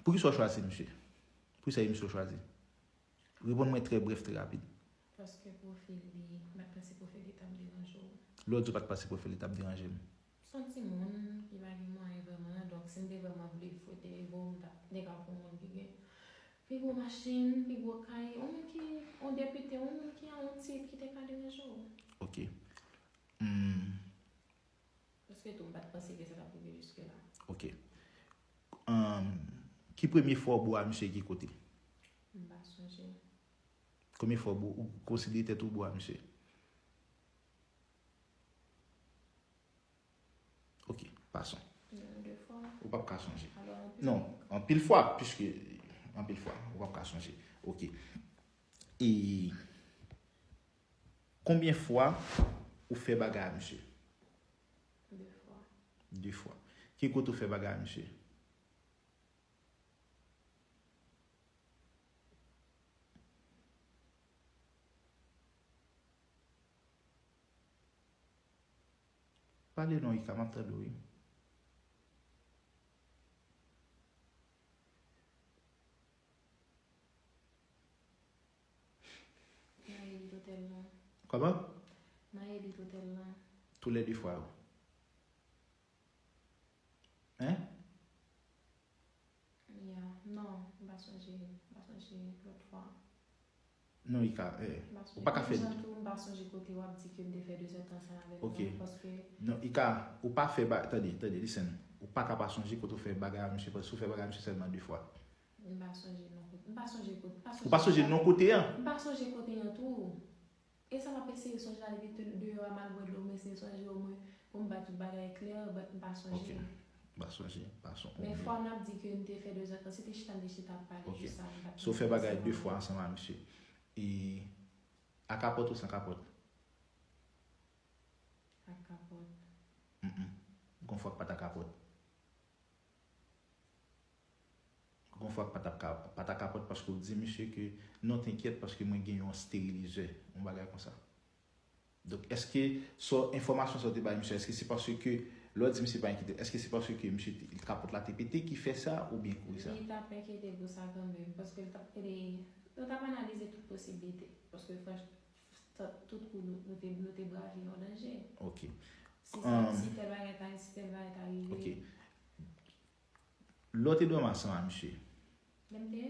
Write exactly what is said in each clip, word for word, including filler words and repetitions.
Poukisa w chwazi misye? Poukisa e misye w chwazi? Reponn mwen trè brèf, trè rapid. Paske pwofil li, m pa t panse pwofil li t ap deranje w. Lè w di w pa t panse pwofil li t ap deranje m. Se yon timoun ki pa gen mwayen vrèman, donk si m te vrèman vle fwote nivo m, m t ap nèg ap yon moun ki gen pi gwo machin, pi gwo kay, yon moun ki, yon depite, yon moun ki an yon tit ki te ka deranje w. Ok. Hmm. Paske tou, m pa t panse ke sa t ap rive jiske la. Ok. Ahn, ki premye fwa w bo a misye ki kote? M pa sonje. Konbyen fwa w bo, ou konsidere tèt ou bo a misye? Ok, pa sonje. De fwa. Ou p ap ka sonje. Alò, anpil. Non, anpil fwa, piske, anpil fwa, ou p ap ka sonje. Ok. E konbyen fwa ou fè bagay a misye? De fwa. De fwa. Ki kote ou fè bagay a misye? Pale non, Ika, m ap tande w, wi. Nan elit otèl lan. Kòman? Nan elit otèl lan. Tou lè de fwa yo. Hein? Ya, non, m pa sonje, m pa sonje lòt fwa. Non, Ika, eh, M pa sonje. ou pa ka fè. Menm jan tou, m pa sonje kote w ap di ke m te fè de zèdtan ansanm avè l Ok. Nan, paske Non, Ika, ou pa fè ba-, tande, tande, listen. Ou pa ka pa sonje kote ou fè bagay a misye, paske ou fè bagay a misye sèlman de fwa. M pa sonje non kote. M pa sonje kote. Ou pa sonje non kote an? M pa sonje kote an tou. E sa m ap eseye sonje la depi te-, deyò a m al bwè dlo, m eseye sonje omwen pou m ba tout bagay klè, but m pa sonje. Ok. M pa sonje, pa sonje. Men fwa n ap di ke n te fè de zèdtan, se te chita n te chita ap pale Ok. jis sa, m pa t So, ou fè bagay konn de fwa ansanm a misye. E a kapòt ou san kapòt? Ak kapòt. Mm-mm. Gon fwa k pa ta kapòt. Gon fwa k pa ta ka-, pa ta kapòt paske w di misye ke non, t'inquiète, paske mwen gen yon sterilizè, yon bagay konsa. Donk, èske sa, enfòmasyon sa w te bay misye, èske se paske lè w di misye pa enkyete, èske se paske misye te, kapòt la te pete ki fè sa oubyen kouri sa? Li t ap enkyete pou sa kanmenm, paske l t ap, li, nou t ap analize tout posiblite, paske franch, tout kou nou, nou te, nou te brave yon danje. Ok. Si sa, Um, si tèl bagay ta, si tèl bagay ta rive. Ok. Lè w te dòmi ansanm a misye? Lè m te?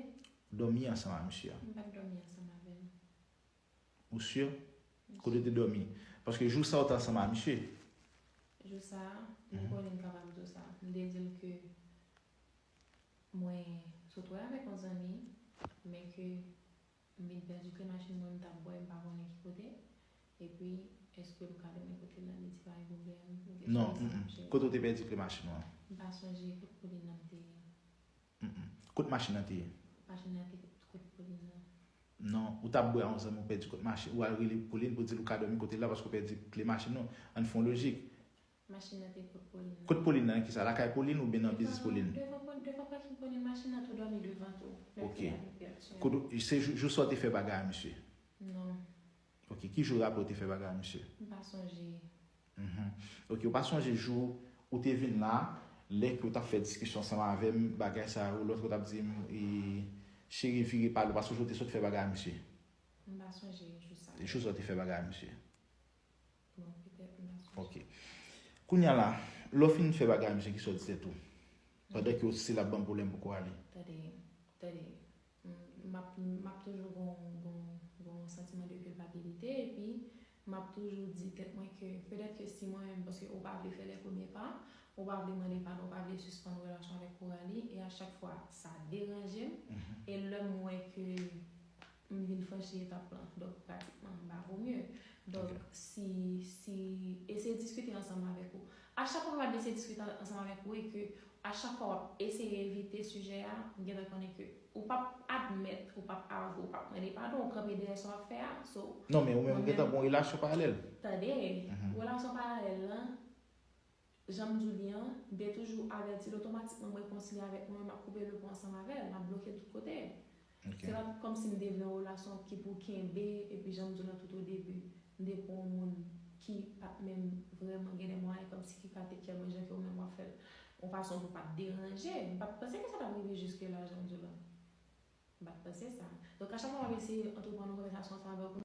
Dòmi ansanm a misye a? M pa t dòmi ansanm avè l. Ou si? Kote w te dòmi? Paske jou sa w te ansanm a misye? Jou sa, m konnen m kapab di w sa. M te di l ke mwen sot wè avèk yon zanmi, men ke m vin pèdi kle machin mwen, m t ap bwè, m pa konnen ki kote. Epi, èske nou ka dòmi kote l la? Li di pa gen pwoblèm. Nou te Non, fè sa, mm-mm. m cheri. Kote w te pèdi kle machin ou an? M pa sonje kot Pauline nan te ye. Mm-mm. Kot machin nan te ye? Machin nan te kot Pauline nan. Non, ou t ap bwè a yon zanmi w pèdi kot machin, ou al rele Pauline pou di l ou ka dòmi kote l la paske w pèdi kle machin ou. Ann fè yon lojik. Machin nan te kot Pauline nan. Kot Pauline nan, kisa? Lakay Pauline oubyen nan biznis Pauline? Devan, devan, devan pakin Pauline, machin nan tou dòmi devan tou. Ok. Kote, se jou, jou sa w te fè bagay a misye? Non. Ok, ki jou w raple w te fè bagay a misye? M pa sonje. Mhm. Ok, ou pa sonje jou ou te vin la, lè ke w t ap fè diskisyon ansanm avè m, bagay sa yo, lòt ou t ap di m, e, cheri vire pale w, paske jou w te sot fè bagay a misye? M pa sonje jou sa. Jou sa w te fè bagay a misye? Bon, petèt m pa sonje. Ok. Kounye a la, lè w fin fè bagay a misye, kisa w di tèt ou? Pandan ke w si l ap ban m pwoblèm pou w ale. Tande, tande. M, m ap, m ap toujou gon, gon, gon santiman de kilpabilite, epi m ap toujou di tèt mwen ke petèt ke si mwen menm, paske ou pa vle fè lè premye pa, ou pa vle mande padon, ou pa vle sispann relasyon avèk Coralie, e a chak fwa, sa deranje m, e lè m wè ke m vin franchi etap lan, donk pratikman, m pa vo mye. Donk, si, si, eseye diskite ansanm avèk ou. A chak fwa m ap eseye diskite ansanm avèk ou, e ke a chak fwa w ap eseye evite sijè a, m gentan konnen ke ou p ap admèt, ou p ap avwe, ou p ap mande padon, ou kanpe dèyè sa w ap fè a. So, Non, men ou menm ou gentan gon relasyon paralèl. Tande, relasyon paralèl lan, jan m di w li an, m te toujou avèti l, otomatikman m rekonsilye avèk mwen, m ap koupe le pon ansanm avè l, m ap bloke l tout kote. Se pa kòmsi m te vle yon relasyon ki pou kenbe, epi jan m di w nan tout o debi, m te pran yon moun ki pa t menm vrèman gen de mwayen, kòmsi ki ka take care mwen jan ke ou menm w ap fè l. yon fason pou pa t deranje. M pa t panse ke sa t ap rive jiske la, jan m di w la. M pa t panse sa. Donk, a chak fwa m ap eseye antreprann yon konvèsasyon ansanm avèk ou,